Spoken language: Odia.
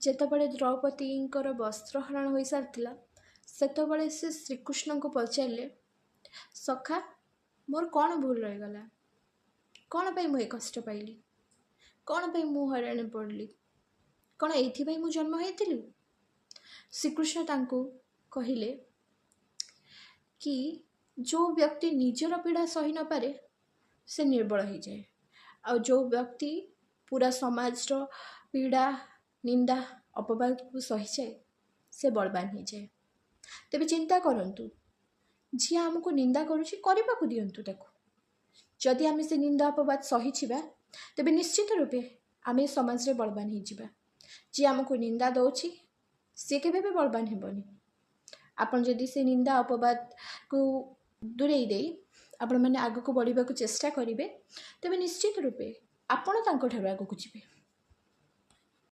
ଯେତେବେଳେ ଦ୍ରୌପଦୀଙ୍କର ବସ୍ତ୍ର ହରଣ ହୋଇସାରିଥିଲା, ସେତେବେଳେ ସେ ଶ୍ରୀକୃଷ୍ଣଙ୍କୁ ପଚାରିଲେ, ସଖା, ମୋର କ'ଣ ଭୁଲ ରହିଗଲା? କ'ଣ ପାଇଁ ମୁଁ ଏ କଷ୍ଟ ପାଇଲି? କ'ଣ ପାଇଁ ମୁଁ ହଇରାଣ ପଡ଼ିଲି? କ'ଣ ଏଇଥିପାଇଁ ମୁଁ ଜନ୍ମ ହେଇଥିଲି? ଶ୍ରୀକୃଷ୍ଣ ତାଙ୍କୁ କହିଲେ କି ଯେଉଁ ବ୍ୟକ୍ତି ନିଜର ପୀଡ଼ା ସହି ନପାରେ, ସେ ନିର୍ବଳ ହେଇଯାଏ, ଆଉ ଯେଉଁ ବ୍ୟକ୍ତି ପୁରା ସମାଜର ପୀଡ଼ା, ନିନ୍ଦା, ଅପବାଦକୁ ସହିଯାଏ, ସେ ବଳବାନ ହେଇଯାଏ। ତେବେ ଚିନ୍ତା କରନ୍ତୁ, ଯିଏ ଆମକୁ ନିନ୍ଦା କରୁଛି, କରିବାକୁ ଦିଅନ୍ତୁ ତାକୁ। ଯଦି ଆମେ ସେ ନିନ୍ଦା ଅପବାଦ ସହିଯିବା, ତେବେ ନିଶ୍ଚିତ ରୂପେ ଆମେ ସମାଜରେ ବଳବାନ ହେଇଯିବା। ଯିଏ ଆମକୁ ନିନ୍ଦା ଦେଉଛି, ସିଏ କେବେ ବି ବଳବାନ ହେବନି। ଆପଣ ଯଦି ସେ ନିନ୍ଦା ଅପବାଦକୁ ଦୂରେଇ ଦେଇ ଆପଣମାନେ ଆଗକୁ ବଢ଼ିବାକୁ ଚେଷ୍ଟା କରିବେ, ତେବେ ନିଶ୍ଚିତ ରୂପେ ଆପଣ ତାଙ୍କଠାରୁ ଆଗକୁ ଯିବେ।